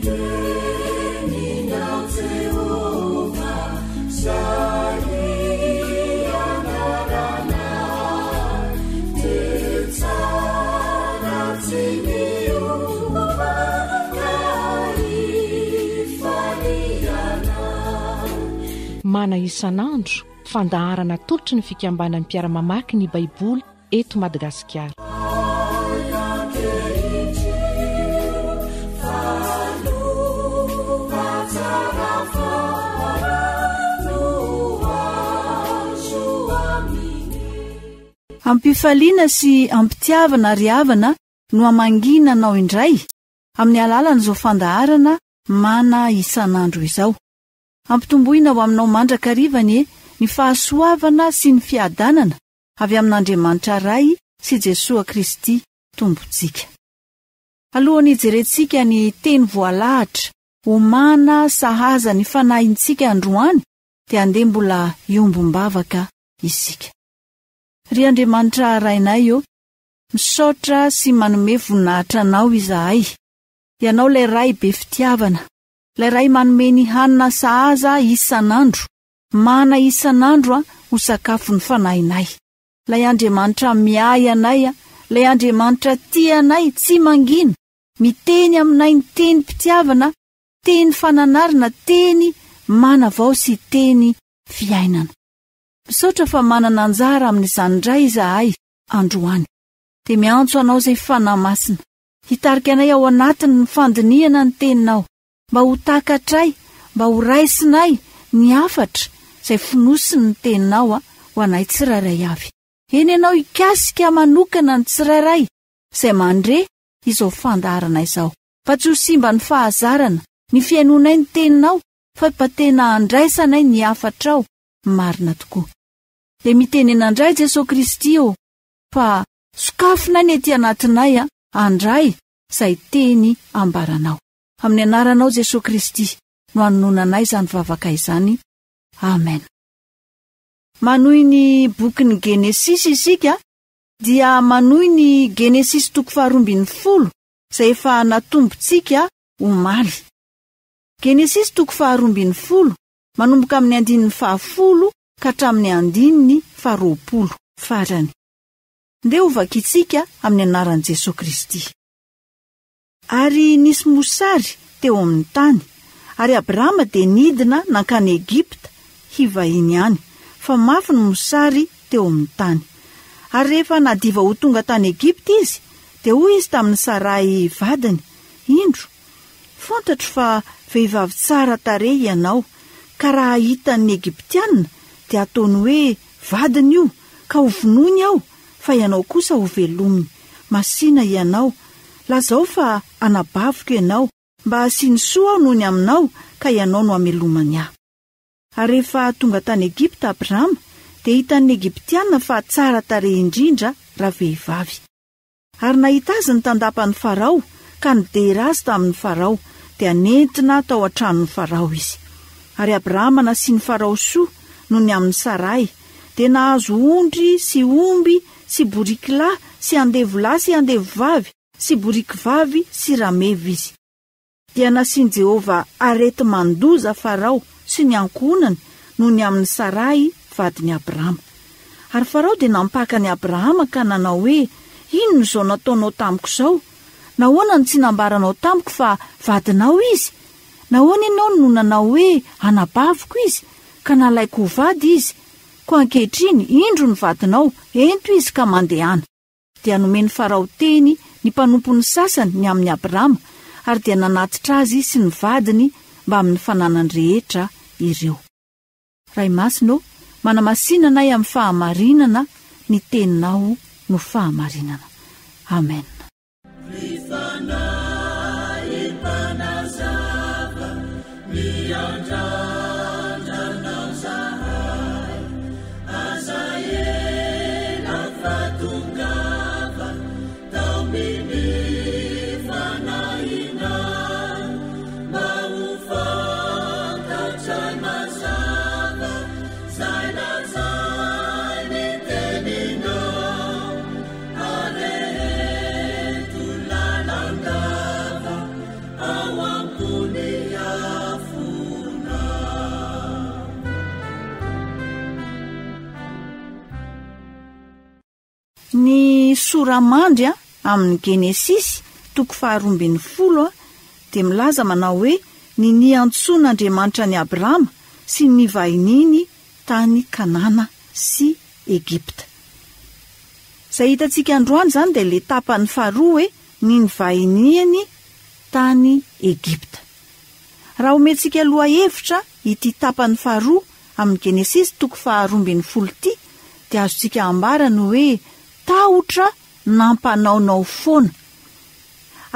teninao Jehovah, izay ianaranay, dia tsara tsy miova ka ifalianay. Mana isan'andro, fandaharana atolotry ny fikambanan'ny mpiara-mamaky ny Baiboly eto Madagasikara. Am-pifaliana sy am-pitiavana ry havana no hamangiana anao indray amin'ny alalan'izao fandaharana Mana isan'andro izao. Ampitomboina ho aminao mandrakariva anie ny fahasoavana sy ny fiadanana avy amin'Andriamanitra Ray sy Jesoa Kristy Tompontsika. Alohan'ny hijerentsika ny teny voalahatra ho mana sahaza ny fanahintsika androany dia andeha mbola hiombom-bavaka isika. Ry Andriamanitra Rainay ô, misaotra sy manome voninahitra Anao izahay, Ianao ilay Ray be fitiavana, ilay Ray manome ny hanina sahaza isan'andro, Mana isan'andro ho sakafon'ny fanahinay. Ilay Andriamanitra miahy anay, ilay Andriamanitra tia anay, tsy mangina, miteny aminay ny tenim-pitiavana, teny fananarana, teny manavao sy teny fiainana. Misaotra fa manana anjara amin'izany indray izahay androany. Dia miantso Anao izay Fanahy Masina, hitarika anay ao anatin'ny fandinihana ny Teninao. Mba ho takatray, mba ho raisinay ny hafatra izay fonosin'ny Teninao ho anay tsirairay avy. Eny Ianao hikasika manokana ny tsirairay izay mandre izao fandaharana izao, mba tsy ho simba ny fahazarana, ny fihainoanay ny Teninao, fa mba tena handraisanay ny hafatrao marina tokoa. Dia mitenena indray Jesoa Kristy ô, fa sokafinay ny ety anatinay handray izay teny ambaranao. Amin'ny anaranao Jesoa Kristy no anononanay izany vavaka izany. Amen. Manohy ny bokin'ny Genesisy isika dia manohy ny Genesisy toko faha-12 izay efa natombontsika omaly. Genesisy toko faha-12 manomboka amin'ny andininy fahafolo ka hatramin'ny andininy faharoapolo farany. Ndeha hovakintsika amin'ny anaran'i Jesoa Kristy. Ary nisy mosary teo amin'ny tany, ary Abrama dia nidina nankany Egypta hivahiny any, fa mafy ny mosary teo amin'ny tany. Ary rehefa nadiva ho tonga tany Egypta izy, dia hoy izy tamin'i Saray vadiny, Indro, fantatro fa vehivavy tsara tarehy ianao, ka raha hitan'ny Egyptiana, dia hataony hoe, Vadiny io, ka hovonoiny aho, fa ianao kosa hovelominy. Masìna ianao. Lazao fa anabaviko ianao, mba hasiany soa aho noho ny aminao, ka ianao no hamelomany ahy. Ary rehefa tonga tany Egypta Abrama, dia hitan'ny Egyptiana fa tsara tarehy indrindra ravehivavy. Ary nahita azy ny tandapan'i Farao, ka nidera azy tamin'i Farao, dia nentina tao an-tranon'i Farao izy. Ary Abrahama nasian'i Farao soa noho ny amin'i Saray, dia nahazo ondry sy omby sy boriky lahy sy andevo lahy sy andevo vavy sy boriky vavy sy rameva izy. Dia nasian'i Jehovah areti-mandoza Farao sy ny ankohonany noho ny amin'i Saray vadin'i Abrama. Ary Farao dia nampaka an'i Abrahama ka nanao hoe, Inona izao nataonao tamiko izao? Nahoana no tsy nambaranao tamiko fa vadinao izy? Nahoana ianao no nanao hoe, Anabaviko izy, ka nalaiko ho vady izy? Koa ankehitriny, indro ny vadinao, ento izy ka mandehana. Dia nomen'i Farao teny ny mpanompony sasany ny amin'i Abrama, ary dia nanatitra azy sy ny vadiny mbamin'ny fananany rehetra ireo. Ray Masina ô, manamasina anay amin'ny fahamarinana, ny Teninao no fahamarinana. Amen. Ry Fanahy Mpanazava, miandrandra Anao zahay, aza ela fa tongava, taomin'ny Fanahinay, mba ho fantatray mazava, zay lazain'ny Teninao. Areheto lalandava ao am-ponay. sora-mandry amin'ny Genesisy toko faha-12 dia milaza manao hoe ny niantsoan'Andriamanitra an'i Abrama sy ny nivahiniany tany Kanana sy Egypta. Izay hitantsika androany izany dia ilay tapany faharoa hoe ny nivahiniany tany Egypta. Raha omentsika lohahevitra ity tapany faharoa amin'ny Genesisy toko faha 12 ity dia azontsika ambara ny hoe tahotra nampanaonao foana.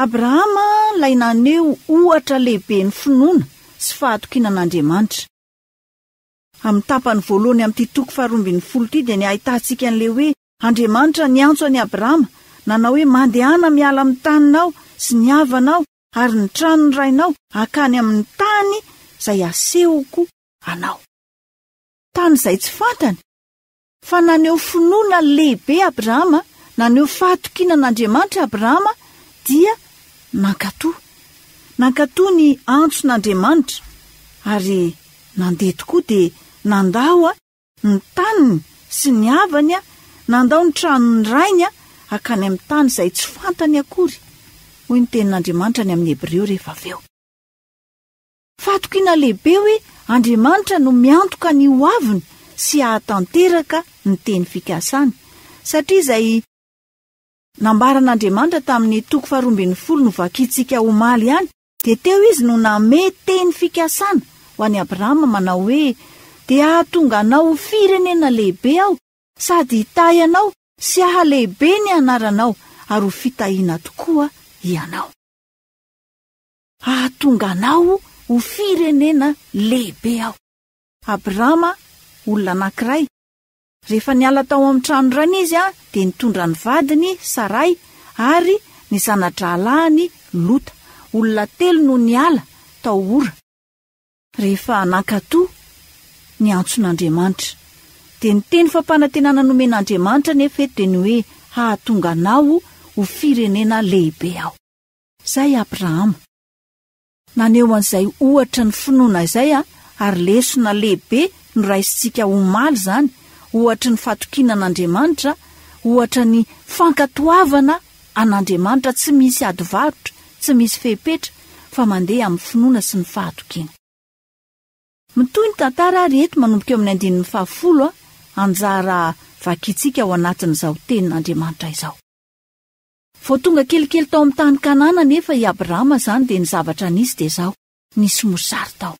Abrahama ilay naneho ohatra lehibe ny finoana sy fahatokiana an'Andriamanitra. Amin'ny tapany voalohany amin'ity toko faharoa 12 ity dia ny ahitantsika an'ilay hoe Andriamanitra niantso an'i Abrahama, nanao hoe mandehana miala amin'ny taninao sy ny havanao ary ny tranon'ny rainao hankany amin'ny tany izay hasehoko anao. Tany izay tsy fantany. Fa naneho finoana lehibe Abrahama, naneho fahatokiana an'Andriamanitra Abrahama dia nankatò. Nankatò ny antson'Andriamanitra ary nandeha tokoa dia nandao ny taniny sy ny havany, nandao ny tranon'ny rainy hankany amin'ny tany izay tsy fantany akory, hoy ny tenin'Andriamanitra any amin'ny Hebreo rehefa avy eo. Fahatokiana lehibe hoe Andriamanitra no miantoka ny ho aviny sy hahatanteraka ny teny fikasany, satria izay nambaran'Andriamanitra tamin'ny toko faharoa 12 novakintsika omaly ihany Dia teo izy no namehy teny fikasana ho an'i Abrahama manao hoe, Dia hahatonga anao ho firenena lehibe Aho, sady hitahy anao sy hahalehibe ny anaranao, ary ho fitahiana tokoa ianao. Hahatonga anao ho firenena lehibe Aho. Abrahama, olona anankiray, Rehefa niala tao amin'ny tranon-drainy izy dia nitondra ny vadiny, Saray, ary ny zana-drahalahiny, Lota. Olona telo no niala tao Ora, rehefa nankatò ny antson'Andriamanitra. Dia ny teny fampanantenana nomen'Andriamanitra anefa eto dia ny hoe, Hahatonga anao ho firenena lehibe Aho. Izay Abrahama. Naneho an'izay ohatra ny finoana izay ary lesona lehibe noraisintsika omaly izany, ohatry ny fatokiana an'Andriamanitra, ohatra ny fankatoavana an'Andriamanitra tsy misy ady varotra, tsy misy fepetra fa mandeha amin'ny finoana sy ny fahatokiana. Mitohy ny tantara ary eto manomboka eo amin'ny andininy fahafolo, anjara vakintsika ao anatin'izao tenin'Andriamanitra izao. Vao tonga kelikely tao amin'ny tany Kanana anefa i Abrahama izany dia ny zavatra nisy dia izao, nisy mosary tao.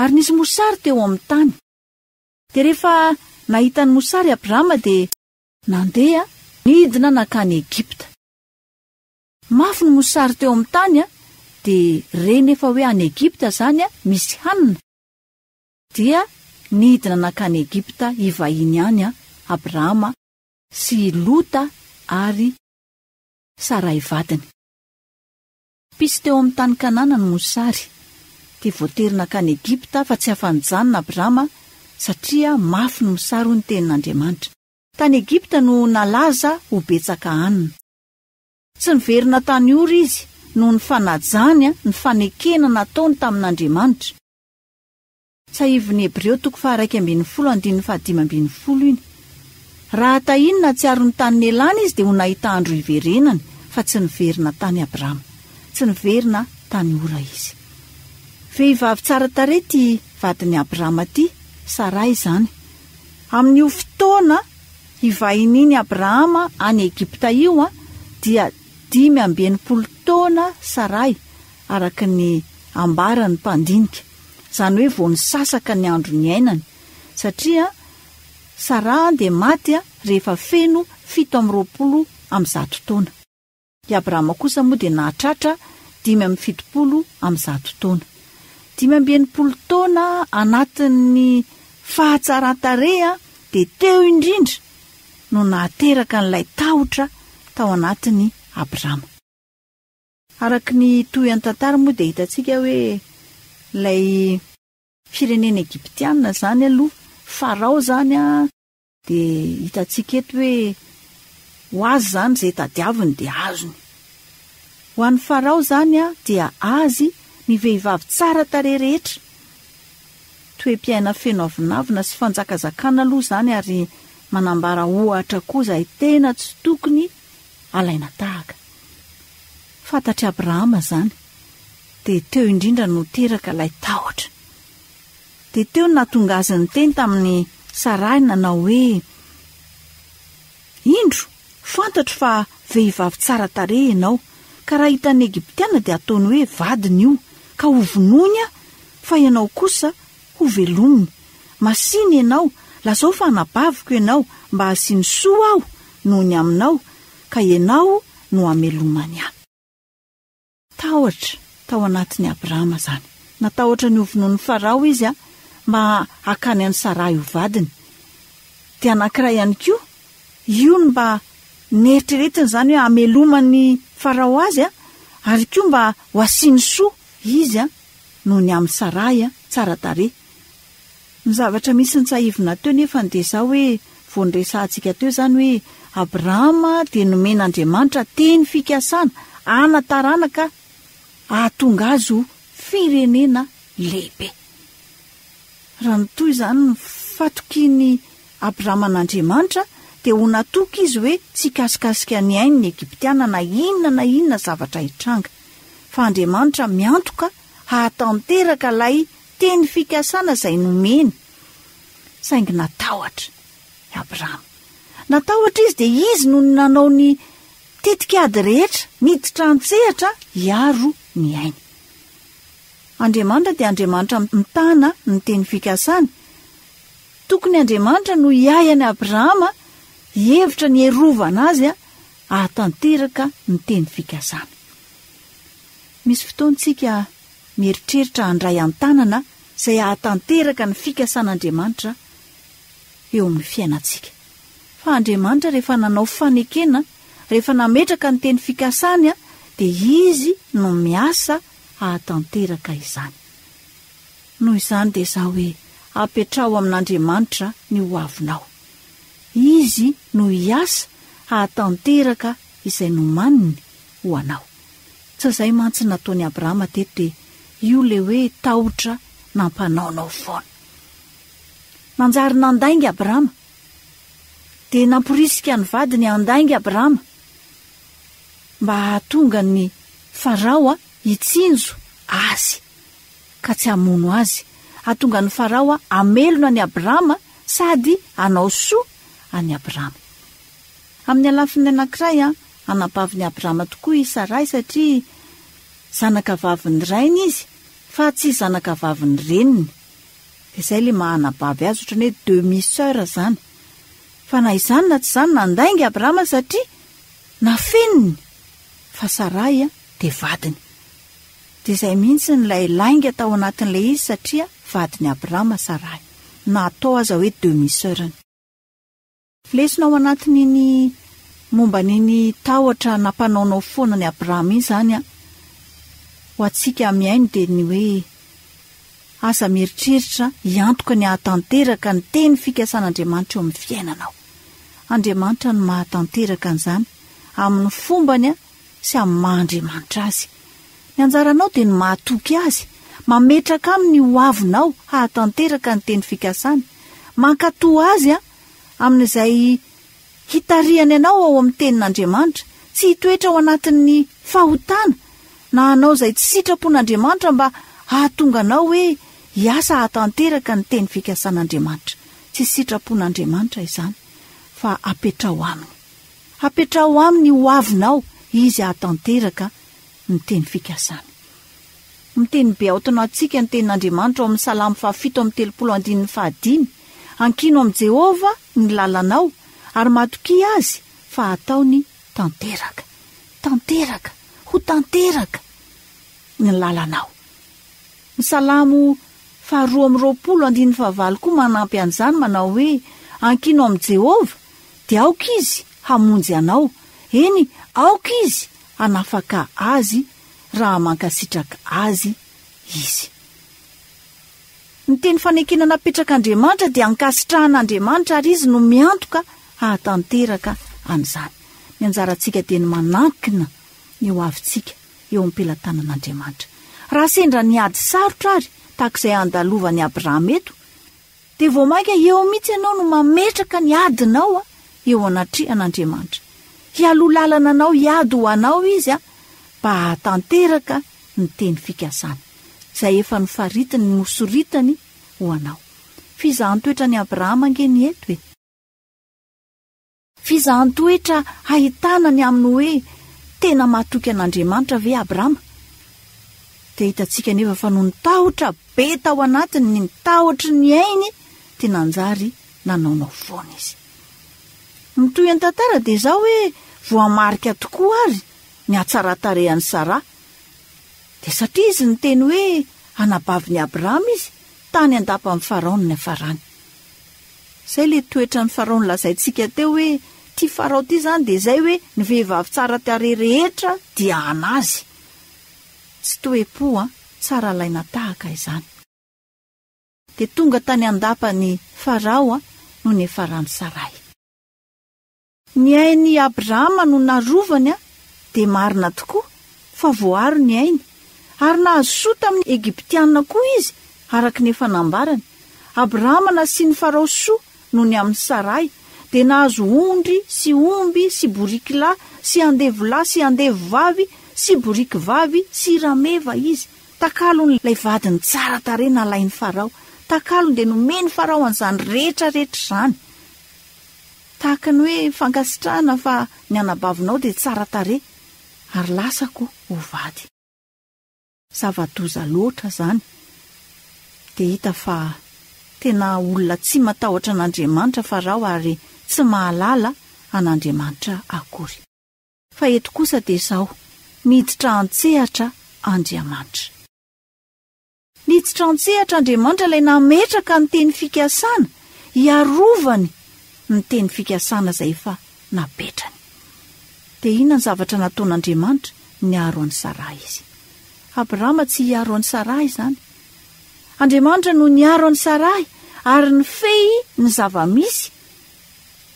Ary nisy mosary teo amin'ny tany. Dia rehefa nahita ny mosary Abrahama dia nandeha nidina nankany Egypta. Mafy ny mosary teo amin'ny tany dia re nefa hoe any Egypta izany misy hanina. Dia nidina nankany Egypta hivahiny any Abrahama sy i Lota ary Saray vadiny. Mpisy teo amin'ny tany Kanana ny mosary, dia voatery nankany Egypta fa tsy afa-nijanona Abrama satria mafy ny mosary hoy ny tenin'Andriamanitra. Tany Egypta no nalaza ho betsaka hanina. Tsy niverina tany Ora izy noho ny fanajany ny fanekena nataony tamin'Andriamanitra. Tsahivin'ny Hebreo toko faha-11 andininy faha-15 iny. Raha tahiny nahatsiaro ny tany nialany izy dia ho nahita andro hiverenany fa tsy niverina tany Abrama. Tsy niverina tany Ora izy. Vehivavy tsara tarehy ity vadin'i Abrama ity, Saray izany. Amin'io fotoana hivahinian'i Abrahama any Egypta io dia 65 taona Saray araka ny ambaran'ny mpandinika. Izany hoe vao nisasaka ny andro niainany, satria Saraha dia maty rehefa feno 127 taona. I Abrahama kosa moa dia nahatratra 175 taona. 65 taona anatin'ny fahatsaran-tarehy dia teo indrindra no nahateraka an'ilay tahotra tao anatin'i Abrahama. Araka ny tohian-tantara moa dia hitantsika hoe ilay firenena egyptiana izany aloha, Farao izany dia hitantsika eto hoe ho azy izany izay tadiaviny dia azony. Ho an'i Farao izany dia azy ny vehivavy tsara tarehy rehetra. Toe-piaina feno avonavona sy fanjakazakana aloha izany ary manambara ohatra koa izay tena tsy tokony alaina tahaka. Fantatr'i Abrahama izany, dia teo indrindra no teraka ilay tahotra. Dia teo no nahatonga azy niteny tamin'i Sarahy nanao hoe, Indro, fantatro fa vehivavy tsara tarehy ianao, ka raha hitan'ny Egyptiana dia hataony hoe vadiny io, ka hovonoiny aho, fa ianao kosa hovelominy. Masìna ianao, lazao fa anabaviko ianao, mba hasiany soa aho noho ny aminao, ka ianao no hamelomany ahy. Tahotra tao anatin'i Abrahama izany. Natahotra ny hovonoin'i Farao izy mba hakany an'i Sarahy ho vadiny. Dia anankiray ihany koa, io no mba neritreretiny izany hoe hameloman'i Farao azy, ary koa mba ho asiany soa izy noho ny amin'i Sarahy tsara tarehy. Ny zavatra misy nitsahivina teo nefany dia izao hoe, vao niresahantsika teo izany hoe Abrahama dia nomen'Andriamanitra teny fikasana ana taranaka hahatonga azy ho firenena lehibe. Raha nitohy izany ny fatokian'i Abrahama an'Andriamanitra dia ho natoky izy hoe tsy hikasikasika ny ainy ny Egyptiana na inona na inona zavatra hitranga. Fa Andriamanitra miantoka hahatanteraka ilay teny fikasana izay nomeny. Saingy natahotra i Abrahama. Natahotra izy dia izy no nanao ny tetik'ady rehetra, niditra an-tsehatra hiaro ny ainy. Andriamanitra dia Andriamanitra mitana ny teny fikasany. Tokony Andriamanitra no hiahy an'i Abrahama hihevitra ny hiarovana azy hahatanteraka ny teny fikasany. Misy fotoana isika mieritreritra handray an-tanana izay hahatanteraka ny fikasan'Andriamanitra eo amin'ny fiainantsika. Fa Andriamanitra rehefa nanao fanekena, rehefa nametraka ny teny fikasany dia Izy no miasa hahatanteraka izany. Noho izany dia izaho hoe apetraho amin'Andriamanitra ny ho avinao. Izy no hiasa hahatanteraka izay nomaniny ho anao. Tsy izay mantsy nataon'i Abrahama teto dia io le hoe tahotra nampanaonao foana. Nanjary nandainga Abrahama. Dia namporisika ny vadiny handainga Abrahama mba hahatonga ny Farao hitsinjo azy ka tsy hamono azy. Hahatonga ny Farao hamelona an'i Abrahama sady hanao soa an'i Abrahama. Amin'ny halafiny anankiray, anabavin'i Abrahama tokoa i Saray satria zanakavavin'ny rainy izy fa tsy zanakavavin'ny reniny. Dia izay ilay maha anabavy azy, ohatran'ny hoe demi-soeur izany. Fa na izany na tsy izany, nandainga Abrahama satria nafeniny fa Saray dia vadiny. Dia izay mihitsy ilay lainga tao anatin'ilay izy satria vadin'i Abrahama Saray, na atao aza hoe demi-soeur-ny. Lesona ao anatin'iny momba an'iny tahotra nampanaonao foana an'i Abrahama iny izany an, ho antsika mihaino dia ny hoe aza mieritreritra hiantoka ny hahatanteraka ny teny fikasan'Andriamanitra eo amin'ny fiainanao. Andriamanitra no mahatanteraka an'izany amin'ny fombany sy amin'ny maha Andriamanitra azy. Ny anjaranao dia ny mahatoky Azy, mametraka Aminy ny hoavinao hahatanteraka ny teny fikasany, mankatò Azy amin'izay hitarihany anao ao amin'ny Tenin'Andriamanitra, tsy hitoetra ao anatin'ny fahotana na hanao izay tsy sitrapon'Andriamanitra mba hahatonga anao hoe hiasa hahatanteraka ny teny fikasan'Andriamanitra. Tsy sitrapon'Andriamanitra izany, fa apetraho Aminy. Apetraho Aminy ny hoavinao, Izy hahatanteraka ny teny fikasany. Miteny be aotona antsika ny Tenin'Andriamanitra ao amin'ny Salamo fahafito amby 30 andininy fahadimy, Ankino amin'i Jehovah ny lalanao, ary matokia Azy fa hataony tanteraka. Tanteraka, ho tanteraka ny lalanao. Ny Salamo faharoa amby 20 andininy fahavalo koa manampy an'izany manao hoe, Ankino amin'i Jehovah, dia aoka Izy hamonjy anao, eny, aoka Izy hanafaka azy raha mankasitraka azy izy. Ny teny fanekena napetrak'Andriamanitra dia ankasitrahan'Andriamanitra ary Izy no miantoka hahatanteraka an'izany. Ny anjarantsika dia ny manankina ny ho avintsika eo am-pelatanan'Andriamanitra. Raha sendra ny ady sarotra ary, tahaka izay andalovan'i Abrahama eto, Dia vao mainka eo mihitsy ianao no mametraka ny adinao eo anatrehan'Andriamanitra. Hialoha lalana anao hiady ho anao Izy mba hahatanteraka ny teny fikasany, izay efa nofaritiny nosoritany ho anao. Fizahan-toetran'i Abrahama ange ny eto e! Fizahan-toetra hahitana ny amin'ny hoe tena matoky an'Andriamanitra ve Abrama? Dia hitantsika anefa fa noho ny tahotra be tao anatiny, ny tahotry ny ainy, dia nanjary nanaonao foana izy. Ny tohin'ny tantara dia izao hoe voamarika tokoa ary ny hatsaran-tarehan'i Saraha. Dia satria izy niteny hoe anabavin'i Abrama izy, tany an-dapan'i Farao no niafarany. Izay ilay toetran'i Farao nolazaintsika teo hoe ity Farao ity izany dia izay hoe ny vehivavy tsara tarehy rehetra dia an'azy. Tsy toe-po an, tsara alaina tahaka izany. Dia tonga tany an-dapan'i Farao no niafaran'i Saray. Ny ain'i Abrahama no narovany dia marina tokoa fa voaro ny ainy, ary nahazo soa tamin'ny Egyptiana koa izy araka ny efa nambarany. Abrahama nasian'i Farao soa noho ny amin'i Saray, dia nahazo ondry sy omby sy boriky lahy sy andevo lahy sy andevo vavy sy boriky vavy sy rameva izy. Takalon'ilay vadiny tsara tarehy nalain'i Farao. Takalony dia nomen'i Farao an'izany rehetra rehetra izany. Tahaka ny hoe fankasitrahana fa ny anabavinao dia tsara tarehy ary lasako ho vady. Zava-doza loatra izany. Dia hita fa tena olona tsy matahotra an'Andriamanitra Farao ary tsy mahalala an'Andriamanitra akory. Fa eto kosa dia izao, miditra an-tsehatra Andriamanitra. Niditra an-tsehatra Andriamanitra ilay nametraka ny teny fikasana hiarovany ny teny fikasana izay efa napetrany. Dia inona ny zavatra nataon'Andriamanitra? Niaro an'i Saraha Izy. Abrahama tsy hiaro an'i Saraha izany. Andriamanitra no niaro an'i Saraha ary nifehy ny zava-misy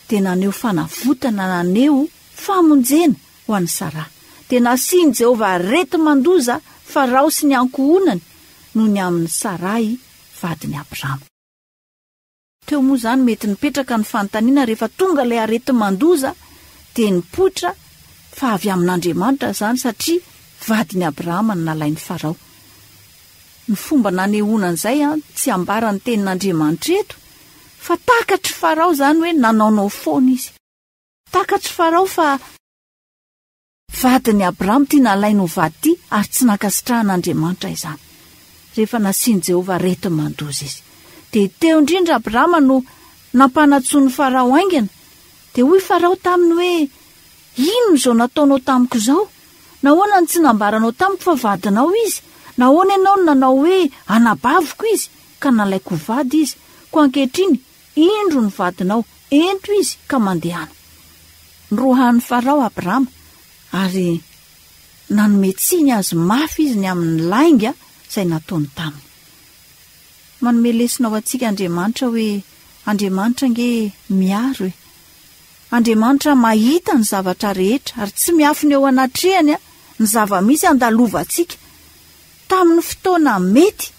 dia naneho fanavotana, naneho famonjena ho an'i Saraha. Dia nasian'i Jehovah areti-mandoza Farao sy ny ankohonany noho ny amin'i Saray vadin'i Abrama. Teo moa izany mety nipetraka ny fanontaniana rehefa tonga ilay areti-mandoza dia nipoitra fa avy amin'Andriamanitra izany satria vadin'i Abrahama no nalain'i Farao. Ny fomba nanehoana an'izay tsy ambaran'ny tenin'Andriamanitra eto fa takatr'i Farao izany hoe nanaonao foana izy. Takatr'i Farao fa vadin'i Abrahama ity nalainy ho vady ity ary tsy nankasitrahan'Andriamanitra izany. Rehefa nasian'i Jehovah areti-mandoza izy. Dia teo indrindra Abrahama no nampanantsoin'i Farao haingana. Dia hoy Farao taminy hoe, Inona izao nataonao tamiko izao? Nahoana no tsy nambaranao tamiko fa vadinao izy? Nahoana ianao no nanao hoe, Anabaviko izy, ka nalaiko ho vady izy? Koa ankehitriny, Indro ny vadinao, ento izy ka mandehana. Noroahan'i Farao Abrama, ary nanome tsiny azy mafy izy ny amin'ny lainga izay nataony taminy. Manome lesona ho antsika Andriamanitra hoe Andriamanitra ange miaro e! Andriamanitra mahita ny zavatra rehetra ary tsy miafina eo anatrehany ny zava-misy andalovantsika. Tamin'ny fotoana mety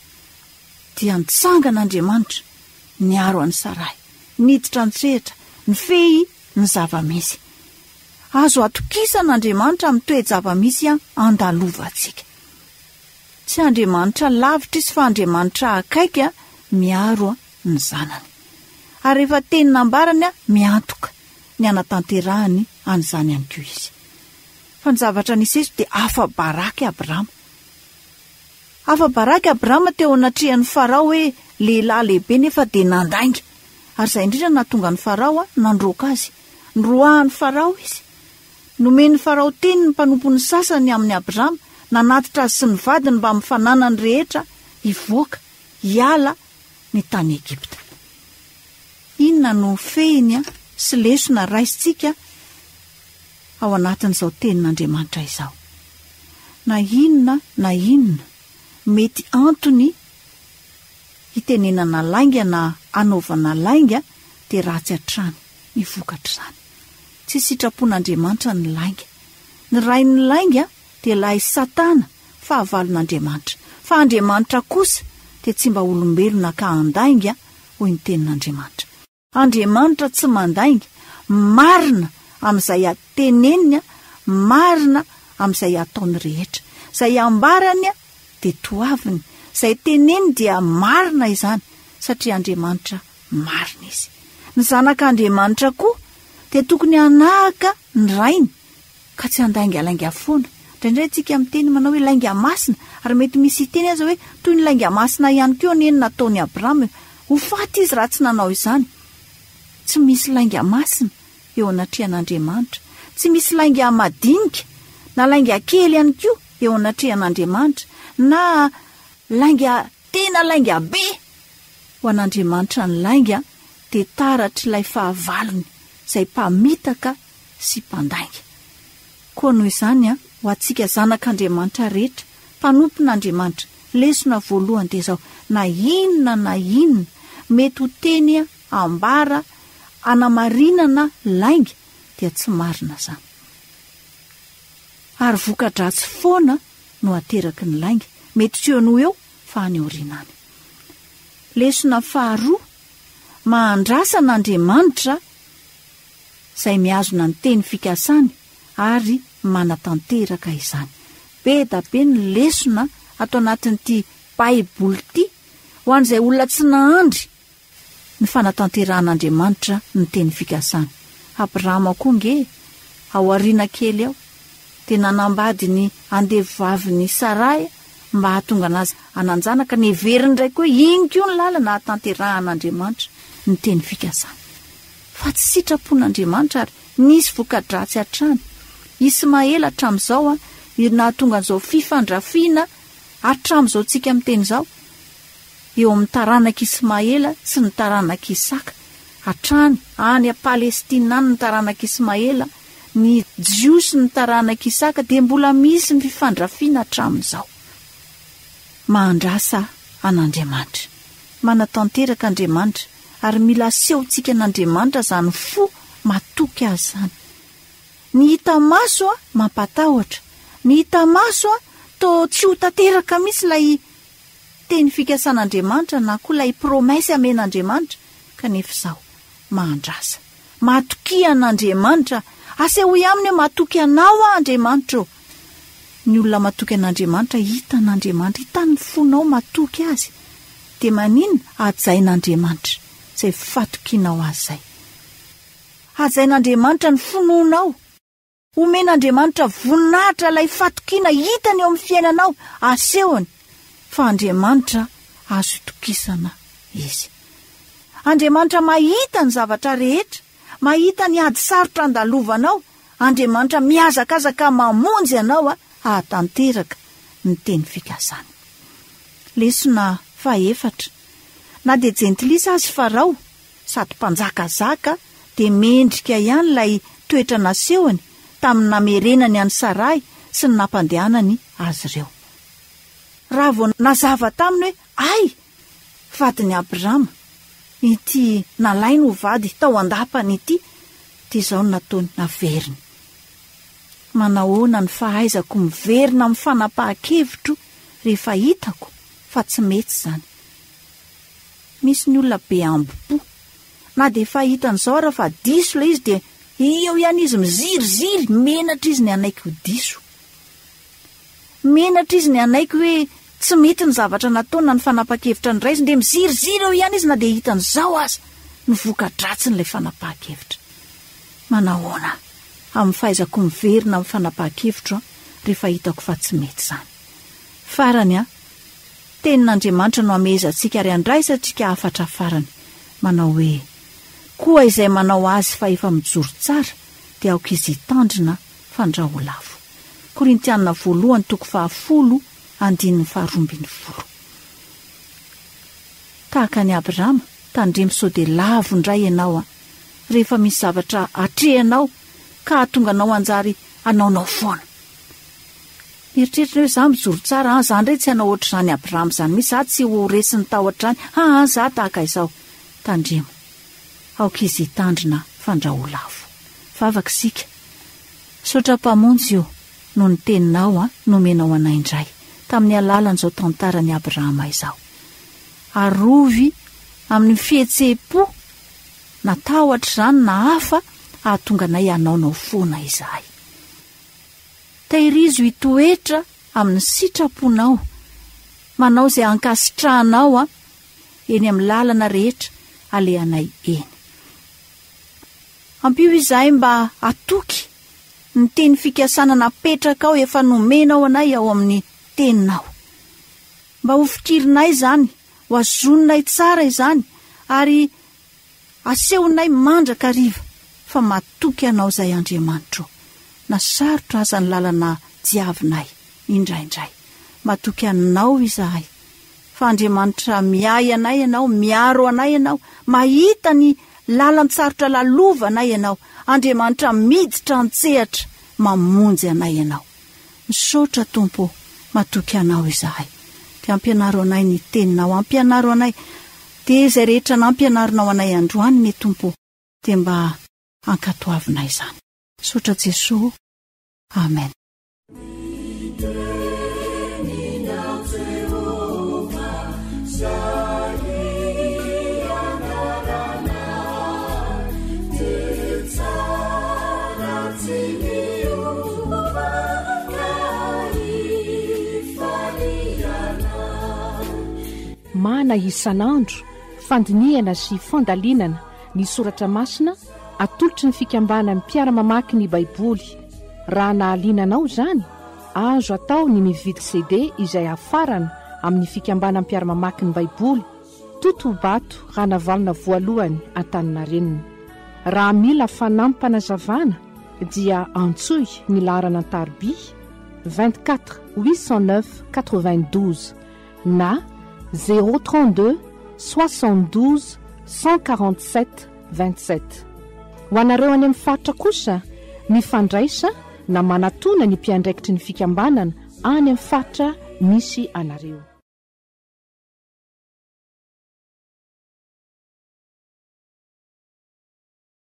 dia nitsangana Andriamanitra niaro an'i Saray, niditra an-tsehatra, nifehy ny zava-misy. Azo atokisana Andriamanitra amin'ny toe-java-misy andalovantsika. Tsy Andriamanitra lavitra Izy fa Andriamanitra akaiky miaro ny zanany. Ary rehefa teny nambarany, miantoka ny hanatanterahany an'izany ihany koa Izy. Fa ny zavatra nisy eto dia afa-baraka i Abrama. Afa-baraka Abrama teo anatrehan'i Farao hoe lehilahy lehibe nefa dia nandainga. Ary izay indrindra no nahatonga an'i Farao nandroaka azy. Noroahan'i Farao izy. Nomen'i Farao teny ny mpanompony sasany amin'i Abrama, nanatitra azy sy ny vadiny mbamin'ny fananany rehetra hivoaka, hiala, ny tany Egypta. Inona no fehiny sy lesona raisintsika ao anatin'izao Tenin'Andriamanitra izao. Na inona na inona mety antony hitenenana lainga na hanaovana lainga dia ratsy hatrany ny vokatr'izany. Tsy sitrapon'Andriamanitra ny lainga. Ny rain'ny lainga dia ilay Satana fahavalon'Andriamanitra. Fa Andriamanitra kosa dia tsy mba olombelona ka handainga hoy ny tenin'Andriamanitra. Andriamanitra tsy mandainga, marina amin'izay teneniny, marina amin'izay ataony rehetra. Izay ambarany dia toaviny, izay teneniny dia marina izany, satria Andriamanitra marina Izy. Ny zanak'Andriamanitra koa dia tokony hanahaka ny Rainy ka tsy handaingalainga foana. Indraindray isika miteny manao hoe lainga masina, ary mety misy hiteny aza hoe toy ny lainga masina ihany koa anie ny nataon'i Abrahama e! Ho faty izy raha tsy nanao izany. Tsy misy lainga masina eo anatrehan'Andriamanitra. Tsy misy lainga madinika na lainga kely ihany koa eo anatrehan'Andriamanitra, na lainga tena lainga be. Ho an'Andriamanitra ny lainga dia taratr'ilay fahavalony izay mpamitaka sy mpandainga. Koa noho izany, ho antsika zanak'Andriamanitra rehetra, mpanompon'Andriamanitra, lesona voalohany dia izao, na inona na inona mety ho teny ambara anamarinana lainga dia tsy marina izany. Ary voka-dratsy foana no ateraky ny lainga, mety tsy eo noho eo fa any aoriana any. Lesona faharoa, mahandrasa an'Andriamanitra izay mihazona ny teny fikasany ary manatanteraka izany. Be da be ny lesona ato anatin'ity Baiboly ity ho an'izay olona tsy nahandry ny fanatanterahan'Andriamanitra ny teny fikasany. Abrahama koa nge ao aoriana kely ao dia nanambady ny andevovavin'i Saray mba hahatonga anazy hanan-janaka, neveriny indray koa hoe iny koa ny lalana hahatanterahan'Andriamanitra ny teny fikasany. Fa tsy sitrapon'Andriamanitra ary nisy voka-dratsy hatrany. Ismaela hatramin'izao no nahatonga an'izao fifandrafiana hatramin'izao tsika miteny izao eo amin'ny taranak'i Ismaela sy ny taranak'i Isaka. Hatrany any Palestina any ny taranak'i Ismaela, ny Jiosy ny taranak'i Isaka dia mbola misy ny fifandrafiana hatramin'izao. Mahandrasa an'Andriamanitra. Manatanteraka Andriamanitra ary mila asehontsika an'Andriamanitra izany fo matoky Azy izany. Ny hita maso mampatahotra, ny hita maso toa tsy ho tanteraka mihitsy ilay teny fikasan'Andriamanitra na koa ilay promesse amen'Andriamanitra kanefa izao mahandrasa. Matokia an'Andriamanitra, asehoy aminy hoe matoky anao aho Andriamanitra ô. Ny olona matoky an'Andriamanitra hitan'Andriamanitra, hitan'ny fonao matoky Azy. Dia maninona? Hajain'Andriamanitra izay fatokianao Azy izay. Hajain'Andriamanitra ny finoanao. Omen'Andriamanitra voninahitra ilay fatokiana hitany eo amin'ny fiainanao, asehony fa Andriamanitra azo itokisana Izy. Andriamanitra mahita ny zavatra rehetra, mahita ny ady sarotra andalovanao, Andriamanitra mihazakazaka mamonjy anao hahatanteraka ny teny fikasany. Lesona fahefatra, Na dia jentilisa aza i Farao, sady mpanjakazaka, dia mendrika ihany ilay toetra nasehony tamin'ny namerenany an'i Saray sy ny nampandehanany azy ireo. Raha vao nazava taminy hoe ay! vadin'i Abrama ity nalainy ho vady tao an-dapany ity, dia izao no nataony, naveriny. Manahoana ny fahaizako miverina amin'ny fanapahan-kevitro rehefa hitako fa tsy mety izany? Misy ny olona be ambo-po. Na dia efa hitany izao ara fa diso ilay izy dia eo ihany izy miziriziry, menatra izy ny hanaiky ho diso. Menatra izy ny hanaiky hoe tsy mety ny zavatra nataony na ny fanapahan-kevitra noraisiny dia miziriziry eo ihany izy na dia hitany izao aza ny voka-dratsin'ilay fanapahan-kevitra. Manahoana amin'ny fahaizako miverina amin'ny fanapahan-kevitro rehefa hitako fa tsy mety izany? Farany, Tenin'Andriamanitra no amehezantsika ary andraisantsika hafatra farany, manao hoe, Koa izay manao azy fa efa mijoro tsara dia aoka izy hitandrina fandrao ho lavo. Korintiana voalohany toko fahafolo andininy faharoa ambinifolo. Tahaka an'i Abrama, tandremo sao dia lavo indray ianao an! Rehefa misy zavatra atrehanao ka hahatonga anao hanjary hanaonao foana. Mieritreritra hoe za mijoro tsara an, za indray tsy hanao ohatr'izany Abrama izany mihitsy, za tsy ho resin'ny tahotra izany, aa za tahaka izao. Tandremo. Aoka izy hitandrina fandrao ho lavo. Vavaka isika. Misaotra Mpamonjy o, noho ny Teninao a, nomenao anay indray, tamin'ny alalan'izao tantaran'i Abrahama izao. Arovy. amin'ny fihetseham-po na tahotra izany na hafa hahatonga anay hanaonao foana izahay. Tehirizo hitoetra amin'ny sitraponao, manao izay ankasitrahanao an, eny amin'ny lalana rehetra alehanay eny. Ampio izahay mba hatoky ny teny fikasana napetrakao efa nomenao anay ao amin'ny Teninao. Mba ho fikirinay izany, ho hazoninay tsara izany ary asehonay mandrakariva fa matoky Anao izahay Andriamanitro, na sarotra aza ny lalana diavinay indraindray. Matoky Anao izahay fa Andriamanitra miahy anay Ianao, miaro anay Ianao, mahita ny lalan-tsarotra lalovanay Ianao, Andriamanitra miditra an-tsehatra mamonjy anay Ianao. Misaotra Tompo ô, matoky Anao izahay. Dia ampianaro anay ny Teninao, ampianaro anay, dia izay rehetra nampianarinao anay androany anie Tompo ô, dia mba ankatoavinay izany. Misaotra Jesoa ô. Amen. Mana isan'andro, fandinihana sy fandalinana ny soratra masina atolotry ny fikambanan'ny mpiara-mamaky ny Baiboly. Raha nahaliana anao izany, azo atao ny mividy CD izay hafarana amin'ny fikambanan'ny mpiara-mamaky ny Baiboly, Totobato Ranavalona Voalohany Antaninarenina. Raha mila fanampim-panazavana dia antsoy ny laharana an-tariby 24 809 92 na 032 72 147 27. Ho anareo any amin'ny faritra kosa, mifandraisa na manatona ny mpiandraikitry ny fikambanana any amin'ny faritra misy anareo.